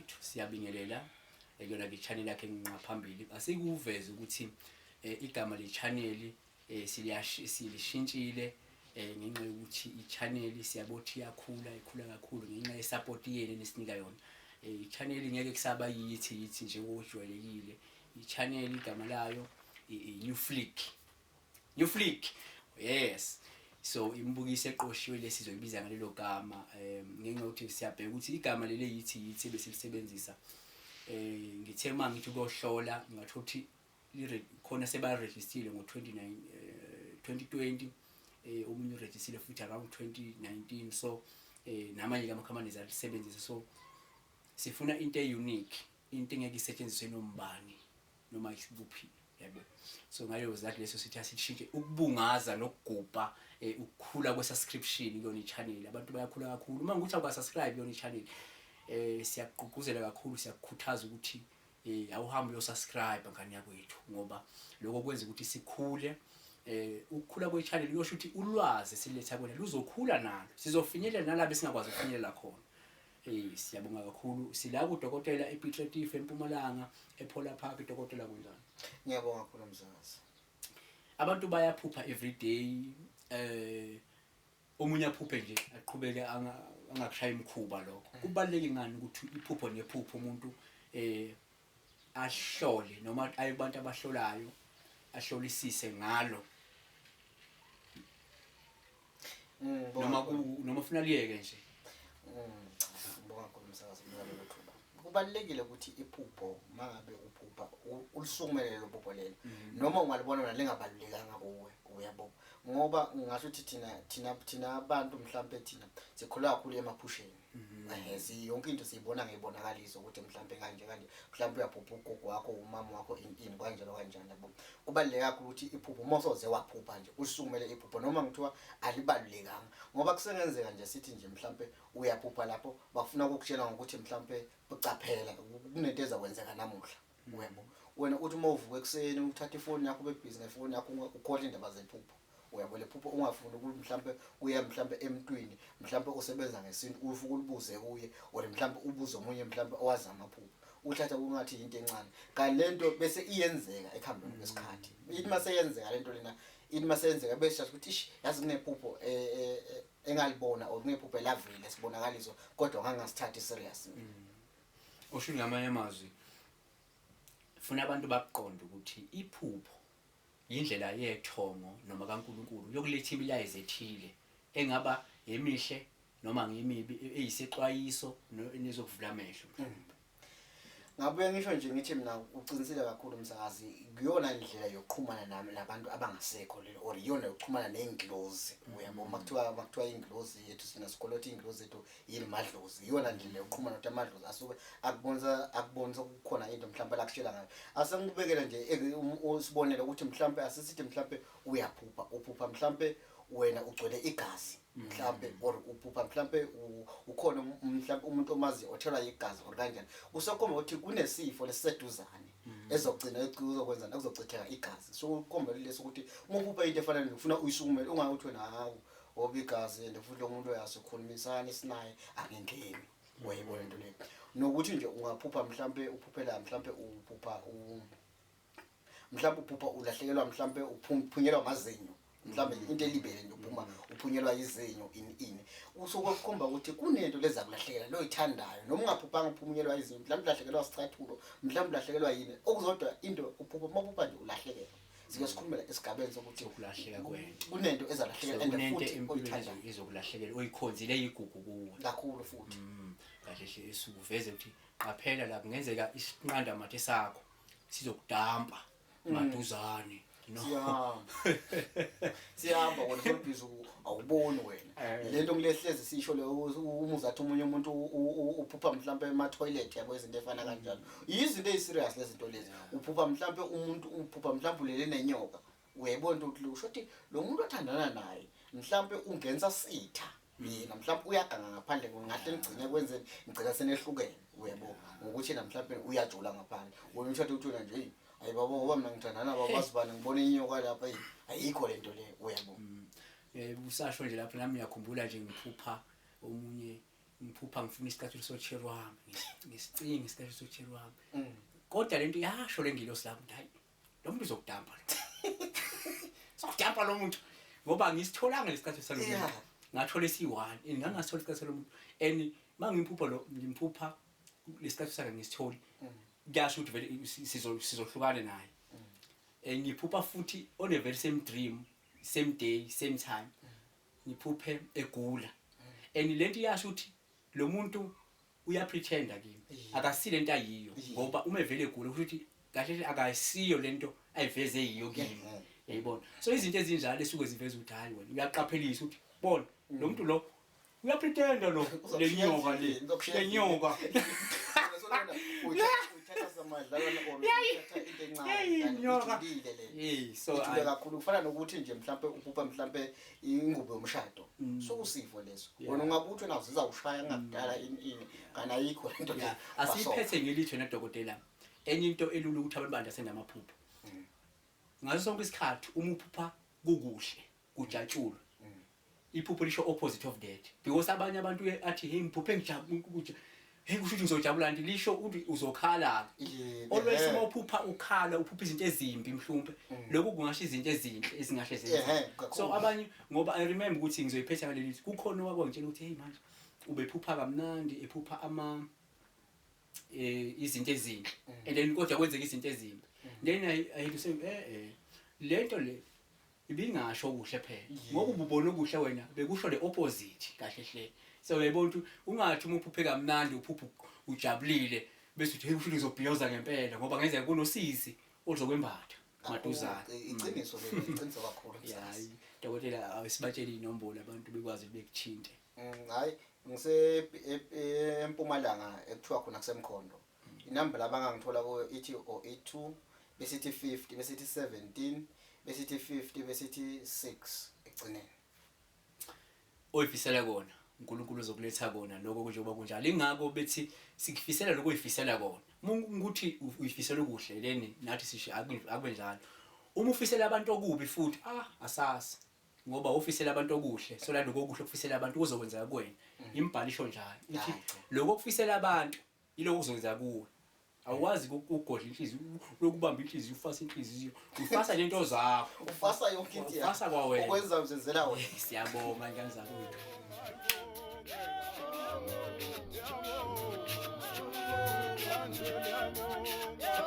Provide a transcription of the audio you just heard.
Mfowethu, siyabingelela kuyona ke channel yakhe nginqa phambili. Asikuveze ukuthi igama le channel silishintshile ngenxa yokuthi i-channel siyabothi iyakhula, ikhula kakhulu ngenxa ye-support yenu enisinika yona. I-channel ngeke kusaba yithi yithi nje okujwayelekile. I-channel igama layo i-New Flick. New Flick. Yes. So imibukiso eqoshiwe lesizoyibiza ngalelo gama ngenxa yokuthi siyabheka ukuthi igama leli yithi yithi besilisebenzisa. Ngithe uma ngithi ukuyohlola ngathola ukuthi khona sebarejistile ngo-29 2020, omunye urejistile futhi around 2019, so namanye ke ama-companies alisebenzisa. So sifuna into e-unique, into engeke isetshenziswe nombani noma isibuphi, yabo. So ngaleyo zizathu leso sithi asishintshe ukubungaza nokugubha ukukhula kwe-subscription kuyona i-channel. Abantu bayakhula kakhulu. Uma ngukuthi awuka-subscribe kuyona i-channel, siyakugqugquzela kakhulu, siyakukhuthaza ukuthi awuhambe uyosubscribe, ngane yakwethu, ngoba lokho kwenza ukuthi sikhule. Ukukhula kwe-channel kuyosho ukuthi ulwazi esiletha kuwena luzokhula nalo, sizofinyelela nalabo esingakwazi ukufinyelela khona. Siyabonga kakhulu. Sila kudokotela ePiet Retief eMpumalanga, ePhola Park. Dokotela, kunjani? Ngiyabonga kakhulu, msakazi. Abantu bayaphupha every day. Omunye aphuphe nje aqhubeke angakushaya imkhuba lokho. Kubaluleke ngani ukuthi iphupho nephupho umuntu ahlole noma aye kubantu abahlolayo ahlolisise ngalo, noma noma ufuna liyeke nje? Cha, ngibonga kakhulu, msakazi, ukunika lelo thuba. Kubalulekile ukuthi iphupho, mangabe uphupha, ulisukumele lelo phupho lelo, noma ungalibona wena lingabalulekanga kuwe, uyabo, ngoba ngingasho ukuthi thina abantu mhlampe thina sikholwa kakhulu emaphusheni. Si yonke into siyibona ngeyibonakaliso ukuthi mhlampe kanje kanje, mhlampe uyaphupha ugogo wakho, umama wakho, ini ini, kanjalo kanjalo, yabo. Kubaluleke kakhulu ukuthi iphupho, uma usoze waphupha nje, ulisukumele iphupho, noma ngithiwa alibalulekanga, ngoba kusengenzeka nje sithi nje mhlampe uyaphupha lapho bafuna ukukutshela ngokuthi mhlampe ucaphela kunento ezakwenzeka namuhla, uyabo. Wena uthi uma uvuka ekuseni uthatha ifoni yakho, ube busy ngefoni yakho, ukhohle indaba zephupho, uyabo, le phupho ungafuni ukuthi mhlampe uya mhlampe emntwini mhlampe usebenza ngesintu, ufike ulibuze kuye, or mhlampe ubuze omunye mhlampe owazi amaphupho, uthatha kungathi into encane, kanti lento bese iyenzeka ekuhambeni kwesikhathi. Ithi mase yenzeka lento lena, ithi mase yenzeka bese sathi ukuthi ish, yazi kunephupho engalibona or kunephupho elavela sibonakaliso, kodwa ngangasithathi serious mina. Usho ngamanye amazwi funa abantu bakuqonde ukuthi iphupho yindlela yethongo noma kaNkulunkulu yokuletha imilayezo ethile, engaba emihle noma ngemibi, eyisexwayiso nezokuvula amehlo mhlawumbe. Ngabuye ngisho nje ngithi mina uqinisile kakhulu, msakazi, kuyona indlela yokuxhumana nami nabantu abangasekho lelo, or iyona yokuxhumana ney'ngilozi, uyabo. Makuthiwa iy'ngilozi yethu, sina sikholwa ukuthi iy'ngilozi zethu yini, madlozi. Iyona ndlela yokuxhumana, ukuthi amadlozi asuke akubonisa kukhona into mhlawumbe lakutshela ngayo. Asengikubekele nje usibonele ukuthi mhlawumbe asisithi mhlawumbe uyaphupha, uphupha mhlawumbe wena ugcwele igazi mhlambe, or uphupha mhlambe ukhona mhlambe umuntu omaziyo othelwa igazi or kanjani, usekhomba ukuthi kunesifo lesiseduzane ezogcina uzokwenza kuzochitheka igazi. So kukhomba leso ukuthi uma uphupha into efana nje ufuna uyisukumele, ungakuthi wena hawu, ngoba igazi and futhi lo muntu uyasikhulumisana esinaye, angingeni, uyayibona into leyo. Nokuthi nje ungaphupha mhlambe uphuphela mhlambe uphupha mhlawumbe uphupha ulahlekelwa, mhlawumbe uphunyelwa amazinyo, mhlawumbe into elibele nje uphuma uphunyelwa izinyo, ini ini, usuke kukhomba ukuthi kunento leza kulahlekela lo oyithandayo. Noma ungaphuphanga uphunyelwa izinyo, mhlawumbe ulahlekelwa sicathulo, mhlawumbe ulahlekelwa yini okuzodwa, into uphupha, uma uphupha nje ulahlekelwa, sike sikhulumela esigabeni sokuthi ukulahleka kwento. Kunento ezalahlekela So and kunento futhi empilweni oyithandayo ezokulahlekela oyikhonzile, eyigugu kuwe. Kakhulu futhi. Kahle hle esukuveze ukuthi qaphela la, kungenzeka isinqanda mathe sakho sizokudampa maduzane, no. Siyahamba, siyahamba wena solubhizi, awuboni wena. Lento ngilehlezi sisho le, uma uzathi omunye umuntu uphupha mhlampe ema-toilet, yabo, izinto efana kanjalo, yizinto eyi-serious lezi zinto lezi. Uphupha mhlampe umuntu, uphupha mhlampe ulele nenyoka, uyayibona ukuthi usho ukuthi lo muntu othandana naye mhlampe ungenza sitha yena, mhlawumbe uyaganga ngaphandle, ngahle nigcine kwenzeni, ngigcina senehlukene, uyabo, ngokuthi yena mhlawumbe uyajula ngaphandle, wena uthathe ukuthi wena nje, "Eyi, hayi baba, ngoba mina ngithandana baba bazibani, ngibona inyoka lapha, eyi, ayikho le nto le," uyabo. Usasho nje lapho nami ngiyakhumbula nje ngiphupha omunye Ngiphupha ngifuna isicathulo socherry wami, ngisicinga isicathulo socherry wami. Kodwa lento yasho lengilosi lapho, hayi lo muntu uzokudampa lo. Sokudampa lo muntu ngoba ngisitholanga lesicathulo salo muntu. Ngathola esi-one and ngangasithola isicathulo salo muntu, and mangimphupha lo, ngimphupha lesicathulo sakhe ngisitholi, kuyasho ukuthi vele sizohlukana naye. Ngiphupha futhi on a very same dream, same day, same time, ngiphuphe egula, and lento iyasho ukuthi lo muntu uyapretenda kimi, akasile into ayiyo, ngoba uma evele egula kusho ukuthi kahle hle akasiyo lento ayiveze yiyo kimi, yayibona. So izinto ezinjalo esuke ziveza ukuthi hayi, wena uyaqaphelisa ukuthi bona lo muntu lo uyapretenda lo, le nyoka le, le nyoka. Uyithatha samadlana or uyithatha into encane? Inyoka. Ijulile le. Hey, so ijule kakhulu. Kufana nokuthi nje mhlambe uphupha mhlambe ingubo yomshado, sokusifo leso. Wena ungabuthi wena uzizawushaya ngakudala ini ini, kanti ayikho lento le. Asiyiphethe ngelitho nedokotela. Enye into elula ukuthi abantu ba-understand amaphupho, ngaso sonke isikhathi uma uphupha kukuhle, kujatshulwe, iphupho lisho opposite of that, because abanye abantu uye athi, "Hey, ngiphuphe ngijabula, hey, kusho ukuthi ngizojabula," nti lisho ukuthi uzokhala. Always uma uphupha ukhala, uphupha izinto ezimbi, mhlawumbe lokhu kungasho izinto ezinhle ezingahle zenzeke. Kakhulu. So abanye, ngoba I remember ukuthi ngizoyiphetha ngaleli lithi, kukhona owake wangitshela ukuthi, hey, manje ubephupha kamnandi, ephupha ama izinto ezinhle, and then kodwa kwenzeka izinto ezimbi. Then I had to say, lento le ibingasho kuhle phela, ngoba ububona okuhle wena, bekusho le opposite kahle hle. So uyayibona ukuthi ungathi uma uphuphe kamnandi, uphuphe ujabulile, bese uthi, "Hey, kusho ukuthi ngizobhiyoza ngempela," ngoba ngenzeka kunosisi ozokwembatha maduzane. Iqiniso lelo, iqiniso kakhulu. Ya, hayi, dokotela, awusibatshele inombolo abantu bekwazi ukuthi bekuthinte. Hayi, ngise eMpumalanga, ekuthiwa khona kuseMkhondo. Inamba labangangithola kuyo ithi 082 bese ithi 50 bese ithi 17 bese ithi 50 bese ithi 6 egcineni. Oyifisela kona, uNkulunkulu uzokuletha kona lokho njengoba kunjalo. Ingakho bethi sikufisela lokho oyifisela kona. Uma ukuthi uyifisela okuhle, then nathi sisho akube njalo. Uma ufisela abantu okubi futhi, ah, asazi, ngoba ufisela abantu okuhle, so la lokho okuhle okufisela abantu kuzokwenzeka kuwena. Imibhalo isho njalo, ithi Hayi, cha. lokho okufisela abantu yiloko kuzokwenzeka kuwe. Awukwazi ukugodla inhliziyo, lokubamba inhliziyo, ufasa inhliziyo, ufasa lento zakho. Ufasa yonke into yakho. Ufasa kwawena. Ukwenza uzenzela wena. Siyabonga, ngane zakwethu. Yeah.